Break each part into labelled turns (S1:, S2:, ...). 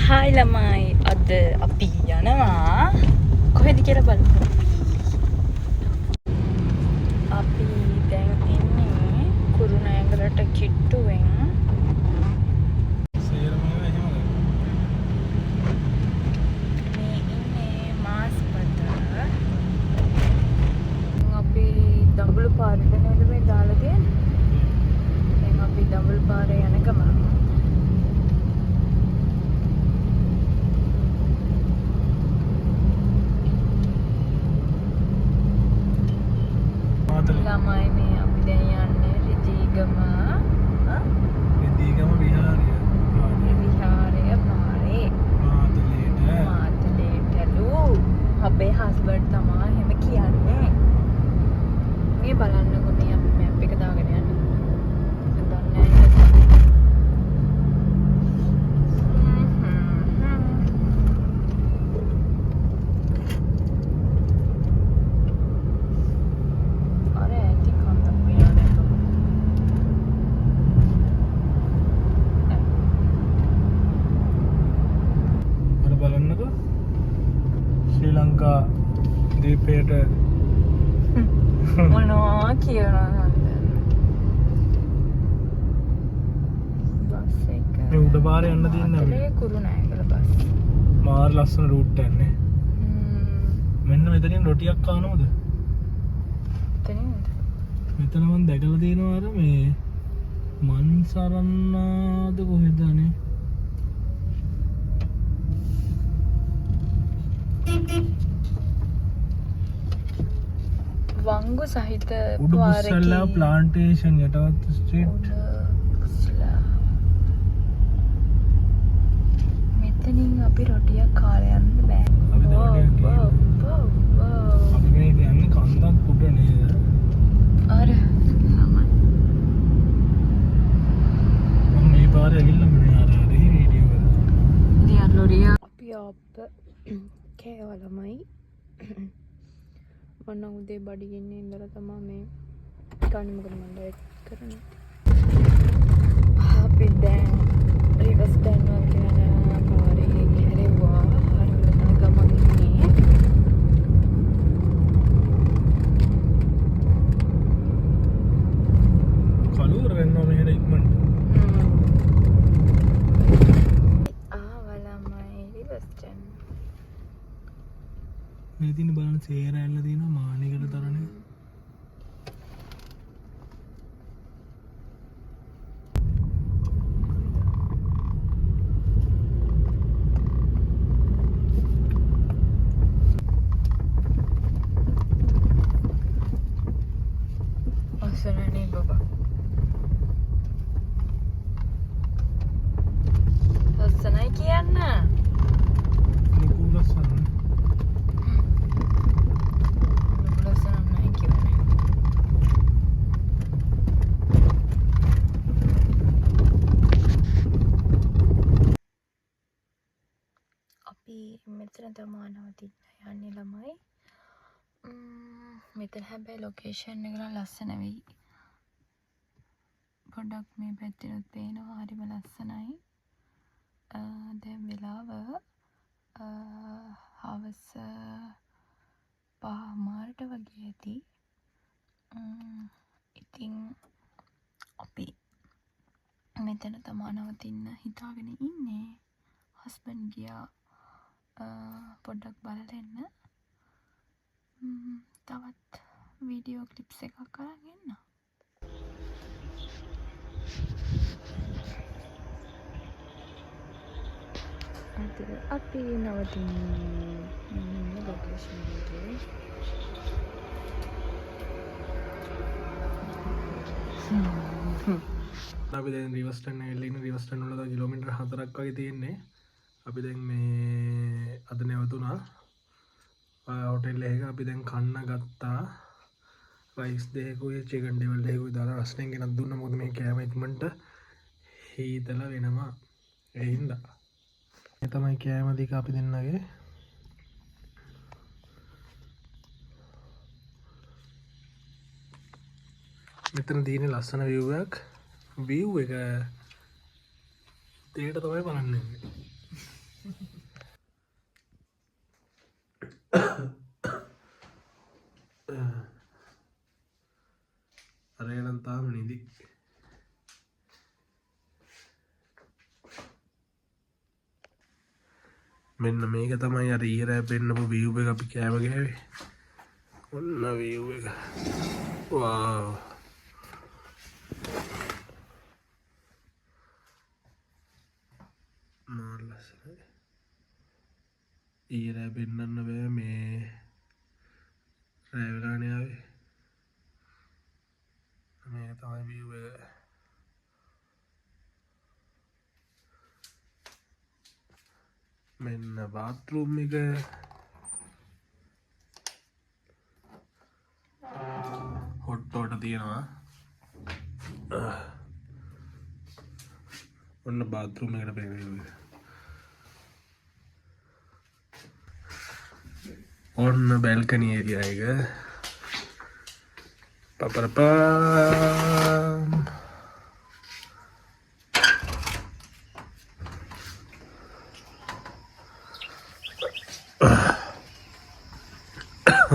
S1: Hi ළමයි, අද අපි යනවා කොහෙද කියලා බලමු. අපි දැන් ඉන්නේ කුරුණෑගලට කිට්ටුවෙන්.
S2: සේරම ඒවා එහෙම ගන්න.
S1: මේ ඉන්නේ මාස්පත. අපි දඹුලු පාරට නේද මේ දාලා තියෙන්නේ? දැන් අපි දඹුලු පාරේ යන ගමන්
S2: මාතලේ.
S1: ළමයි, මේ අපි දැන් යන්නේ රිදීගම
S2: රිදීගම විහාරය.
S1: විහාරය පාරේ.
S2: මාතලේට.
S1: මාතලේටලු. අපේ හස්බන්ඩ් තමා එහෙම කියන්නේ. මේ බලන්නකෝ, මේ අපි මැප් එක දාගෙන යන්නේ. මම දන්නේ නැහැ නේද? අර ඇති කන්දක් පේනවා දැන්.
S2: අර බලන්නකෝ. ශ්‍රී ලංකා දීපයට.
S1: මොනවා කියනවද මන් බස් එක.
S2: මේ උඩ පාරේ යන්න තියෙන්නේ අපිට.
S1: මාතලේ කුරුණෑගල බස්.
S2: මාර ලස්සන රූට් එකක් නේ. මෙන්න මෙතනින් රොටියක් කනවද?
S1: එතනින්ද?
S2: මෙතන මං දැකලා තියෙනවා අර මේ මන්සරන්නාද කොහෙද අනේ?
S1: වංගු සහිත
S2: උඩු බුස්සල්ලා
S1: පාරකේ
S2: ප්ලාන්ටේෂන් යටවත් ස්ට්‍රීට්.
S1: උඩ බුස්සලා. මෙතනින් අපි රොටියක් කාලා යන්න බෑ.
S2: අපි දැන් රොටියක්
S1: වව්,
S2: ගේන්න.
S1: වව්, වව්.
S2: අපි මේ යන්නේ කන්දක් උඩ නේද?
S1: අර ළමයි.
S2: මම මේ පාරේ ඇවිල්ලා මේ අර අර වීඩියෝ වල.
S1: ඉතින් අර ලොරිය අපි ආප්ප කෑවා ළමයි. මං නම් උදේ බඩගින්නේ ඉඳලා තමා මේ කන්නේ, මොකද මං ඩයට් කරන්නේ. අපි දැන් රිවර්ස් ටර්න් වලට යන පාරේ හැරෙව්වා. හරවන ගමන් ඉන්නේ.
S2: කළුවර වෙනවා මෙහෙට ඉක්මනට.
S1: ආවා ළමයි රිවර්ස් ටර්න්.
S2: මේ තියෙන බලන්න සේර ඇල්ල තියෙනවා මානෙකට තරනේ.
S1: ලස්සන නේ බබා. ලස්සනයි කියන්න.
S2: ලොකු ලස්සන.
S1: ලොකු ලස්සනක් නෑ කිව්වනේ. අපි මෙතන තමා නවතින්න යන්නේ ළමයි. මෙතන හැබැයි ලොකේෂන් එක නම් ලස්සන වෙයි. පොඩ්ඩක් මේ පැත්තෙනුත් පේනවා, හරිම ලස්සනයි. දැන් වෙලාව හවස 5:30ට වගේ ඇති. ඉතින් අපි මෙතන තමා නවතින්න හිතාගෙන ඉන්නේ. හස්බන්ඩ් ගියා පොඩ්ඩක් බලලා එන්න. තවත් වීඩියෝ ක්ලිප්ස් එකක් අරන් එන්න. අද අපි නවතින්නේ මෙන්න ලොකේෂන් එකේ.
S2: අපි දැන් රිවර්ස් ටර්න් ඇවිල්ලා ඉන්න. රිවර්ස් ටර්න් වල තව කිලෝමීටර් 4ක් වගේ තියෙන්නේ. අපි දැන් මේ අද නැවතුණා හොටෙල් එකක. අපි දැන් කන්න ගත්තා. රයිස් දෙකකුයි චිකන් ඩෙවල් දෙකකුයි දාලා රස්නෙන් ගෙනත් දුන්නා. මොකද මේ කෑම ඉක්මනට හීතල වෙනවා. ඒ හින්දා. මේ තමයි කෑම දික අපි දෙන්නගේ. මෙතන තියෙන ලස්සන විව් එකක්. විව් එක තේට තමයි බලන්න ඉන්නේ. අර නම් තාම නිදි. මෙන්න මේක තමයි අර ඊයේ රෑ පෙන්නපු view එක අපි කෑම ගෑවේ. ඔන්න view එක. වාව්. මාර ලස්සනයි. ඊයේ රෑ පෙන්නන්න බෑ මේ රෑ වෙලානේ ආවේ. මේක තමයි view එක. මෙන්න බාත්රූම් එක. හොට් වෝටර් තියෙනවා. ඔන්න බාත්රූම් එකට පේන view එක. ඔන්න බැල්කනි ඒරියා එක. පපරපම්.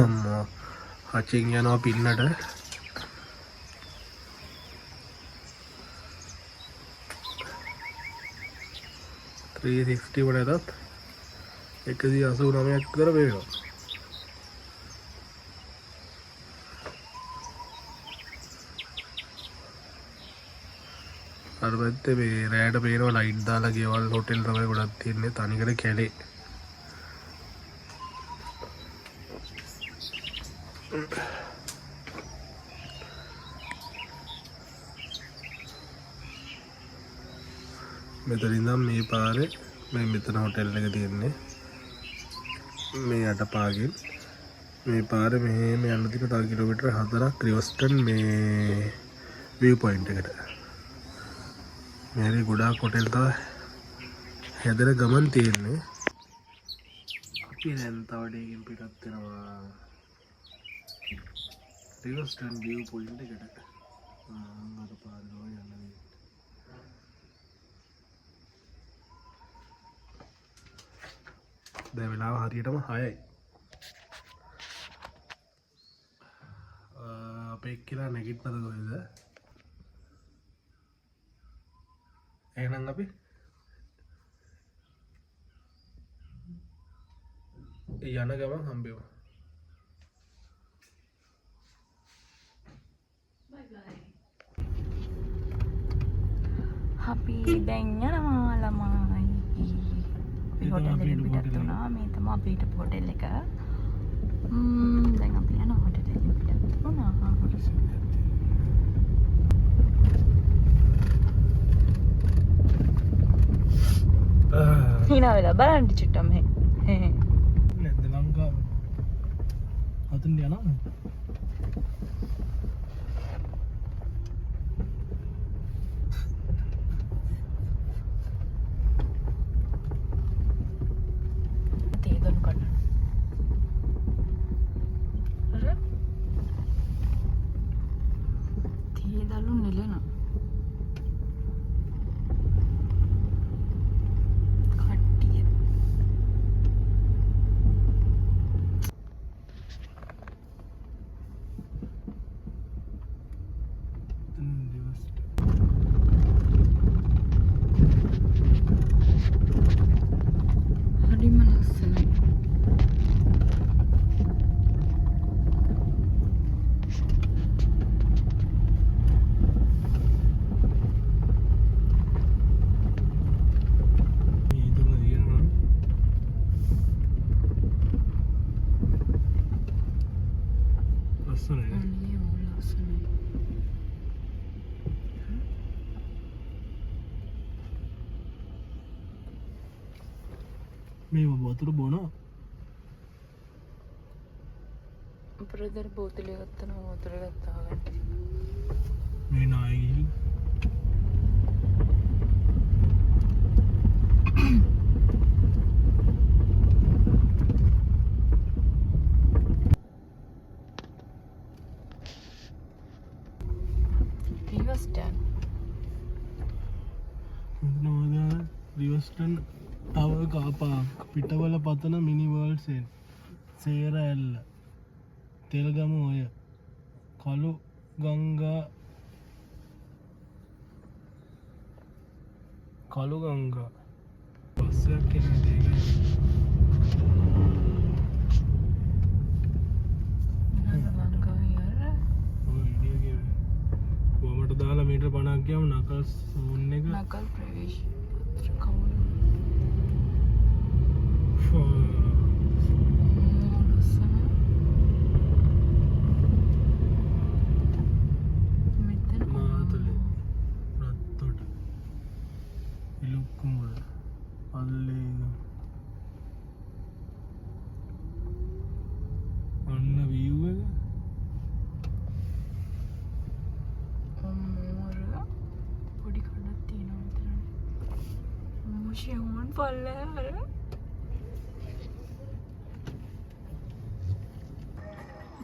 S2: අම්මෝ හචින් යනවා පින්නට. 360 වලටත් 189ක් විතර පේනවා. අර පැත්තේ මේ රෑට පේනවා ලයිට් දාලා ගෙවල් හොටෙල් තමයි ගොඩක් තියෙන්නේ, තනිකර කැලේ. මෙතන ඉඳන් මේ පාරේ මේ මෙතන හොටෙල් එක තියෙන්නේ. මේ යට පාගෙන් මේ පාරේ මෙහෙම යන්න තියෙන තව කිලෝමීටර් 4ක් රිවර්ස්ටන් මේ විව් පොයින්ට් එකට. මේ හරි ගොඩාක් හොටෙල් තව හැදෙන ගමන් තියෙන්නේ. අපි දැන් තව ඩේකින් පිටත් වෙනවා රිවර්ස්ටන් විව් පොයින්ට් එකට. අර පාරේ තමයි යන්න තියෙන්නේ. දැන් වෙලාව හරියටම 6යි. අපේ එක්කෙනා නැගිටිනද කොහෙද? එහෙනම් අපි යන ගමන් හම්බෙමු.
S1: බයි බයි. අපි දැන් යනවා ළමයි. අපි
S2: මේ තමයි
S1: හොටෙල්
S2: අපි
S1: එකෙන්
S2: හිටපු
S1: පිටත්
S2: හොටෙල් එක.
S1: වුණා. මේ තමයි අපි හිටපු හොටෙල් එක. දැන් අපි යනවා හොටෙල් එකෙන් පිටත් වුණා. හිනා වෙලා බලන්න චුට්ටක් මෙහෙ.
S2: නැද්ද ලංකාව? අතෙන්ට යනවද?
S1: තේ දොන් කන්න. අර තේ දලු නෙලෙන. කට්ටිය. හරිම ලස්සනයි.
S2: මේ තුන තියෙනවා. ලස්සනයි නේ?
S1: අනේ ඔව් ලස්සනයි.
S2: මේ වතුර බොනවා.
S1: බ්‍රදර් බෝතලේ ගත්තා නම් වතුර ගත්තා ගන්න.
S2: මේ නාය ගිහින්
S1: රිවර්ස්ටන්.
S2: මෙතන මොකද රිවර්ස්ටන් ටවර් කාර් පාක්, පිටවල පතන මිනි වර්ල්ඩ් සෙන්, සේර ඇල්ල, තෙල්ගම ඔය, කළු ගංගා, කළු ගංගා. බස් එකක් එනවා ඒකයි. ඔව්, වීඩියෝ එකේ කොහමද දාලා මීටර 50ක් ගියාම නකල්ස් සෝන් එක.
S1: නකල් ප්‍රවේශ පත්‍ර කවුරු? ලස්සන. මෙතන
S2: මාතලේ, රත්තොට, ඉලුක්කුඹුර, අල්ලේගම. අන්න විව් එක.
S1: මෝර පොඩි කඩක් තියෙනවා මෙතන. මෝෂි හොන් පල්ලෙහා අර.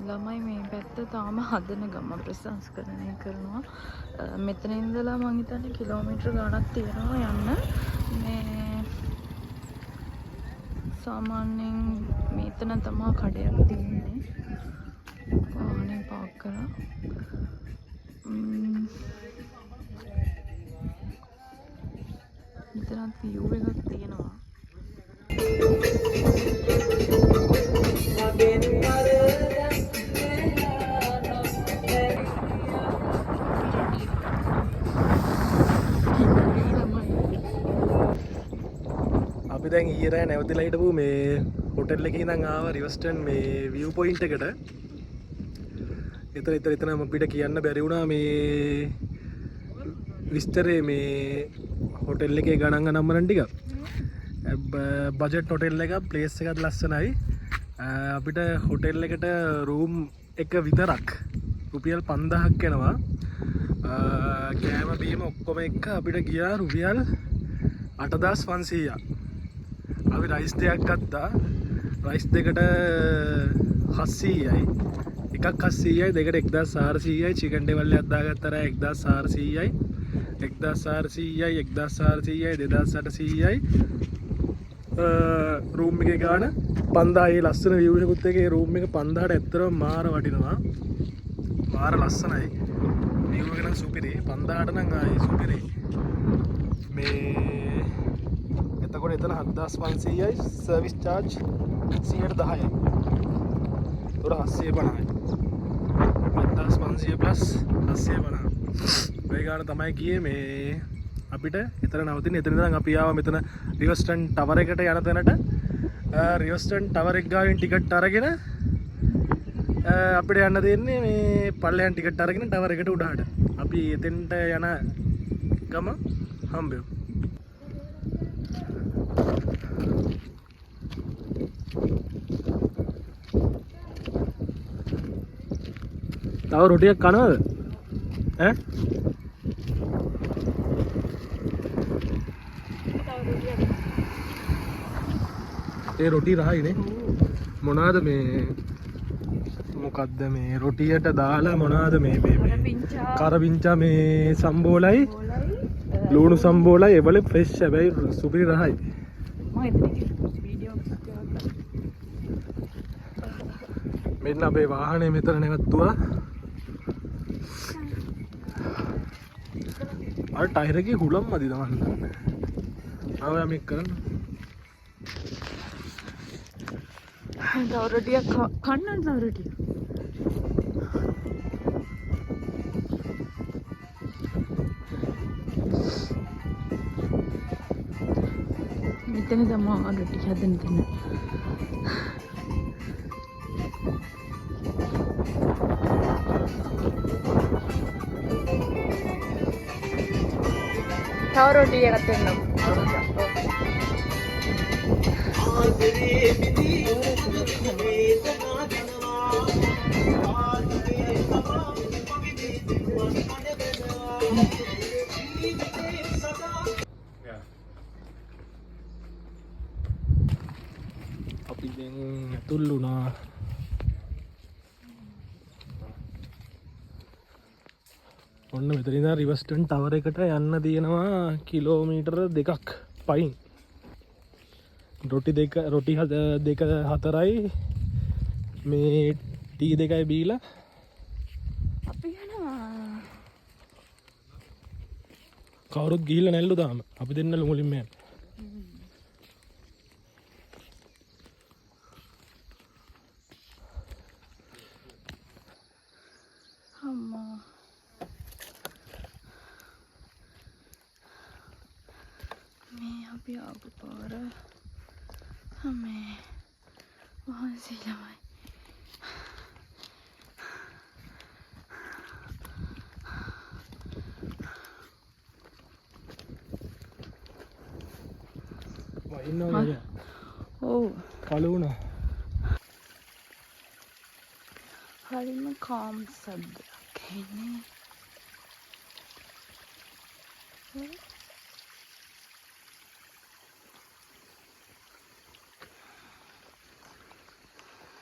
S1: ළමයි මේ පැත්ත තාම හදන ගම ප්‍රසංස්කරණය කරනවා. මෙතන ඉඳලා මං හිතන්නේ කිලෝමීටර් ගාණක් තියෙනවා යන්න. මේ සාමාන්‍යයෙන් මෙතන තමා කඩයක් තියෙන්නේ. වාහනේ පාක් කරා. මෙතනත් view එකක් තියෙනවා.
S2: අපි දැන් ඊයේ රෑ නැවතිලා හිටපු මේ හොටෙල් එකේ ඉඳන් ආව රිවර්ස්ටන් මේ විව් පොයින්ට් එකට. එතන එතන එතන අපිට කියන්න බැරි වුණා මේ විස්තරේ මේ හොටෙල් එකේ ගණන් ගණන් මරන් ටික. බජට් හොටෙල් එක, ප්ලේස් එකත් ලස්සනයි. අපිට හොටෙල් එකට රූම් එක විතරක් රුපියල් 5000ක් වෙනවා. කෑම බීම ඔක්කොම එක්ක අපිට ගියා රුපියල් 8500ක්. අපි රයිස් දෙකක් ගත්තා. රයිස් දෙකට 700යි. එකක් 700යි, දෙකට 1400යි. චිකන් ඩෙවල් එකක් දාගත්තා රෑ 1400යි. 1400යි, 1400යි, 2800යි. රූම් එකේ ගාන 5000. ඒ ලස්සන විව් එකකුත් එක්ක ඒ රූම් එක 5000ට ඇත්තටම මාර වටිනවා. මාර ලස්සනයි. විව් එක නම් සුපිරි. 5000ට නම් ආයේ සුපිරි. මේ එතකොට එතන 7500යි, සර්විස් චාර්ජ් 110යි. එතකොට 750යි. 7500 ප්ලස් 750. ඔය ගාන තමයි ගියේ මේ අපිට එතන නවතින්න. එතන ඉඳන් අපි ආවා මෙතන රිවර්ස්ටන් ටවර් එකට යන තැනට. රිවර්ස්ටන් ටවර් එක ගාවින් ටිකට් අරගෙන අපිට යන්න තියෙන්නේ මේ පල්ලෙහාන් ටිකට් අරගෙන ටවර් එකට උඩහට. අපි එතෙන්ට යන ගම හම්බෙමු. තව රොටියක් කනවද? ඈ? ඒ රොටි රහයි නේ. මොනවාද මේ, මොකද්ද මේ රොටියට දාලා මොනවාද මේ මේ මේ කරපිංචා මේ සම්බෝලයි, ලුණු සම්බෝලයි ඒවල ෆ්‍රෙෂ්, හැබැයි සුපිරි රහයි.
S1: මම එතන වීඩියෝ එකක්.
S2: මෙන්න අපේ වාහනේ මෙතන නැවතුවා. අර ටයර් එකේ හුලම් මදි තමන් දන්නේ. ආව යමෙක් කරන්න.
S1: තව රොටියක් කන්න, තව රොටියක්. මෙතන තමා රොටි හදන තැන. තව රොටි එකක් දෙන්නම්.
S2: අපි දැන් ඇතුල් වුණා. ඔන්න මෙතන ඉඳන් රිවර්ස්ටන් ටවර් එකට යන්න තියෙනවා කිලෝමීටර 2ක් පයින්. රොටි දෙක, රොටි දෙක හතරයි මේ ටී දෙකයි බීලා
S1: අපි යනවා.
S2: කවුරුත් ගිහිල්ලා නැල්ලු තාම. අපි දෙන්නලු මුලින්ම යන්නේ.
S1: අම්මා, මේ අපි ආපු පාර. අම්මේ, මහන්සි ළමයි.
S2: වහින්නවා නේද?
S1: ඔව්.
S2: කළු වුණා.
S1: හරිම කාම් සද්දයක් ඇහෙන්නේ.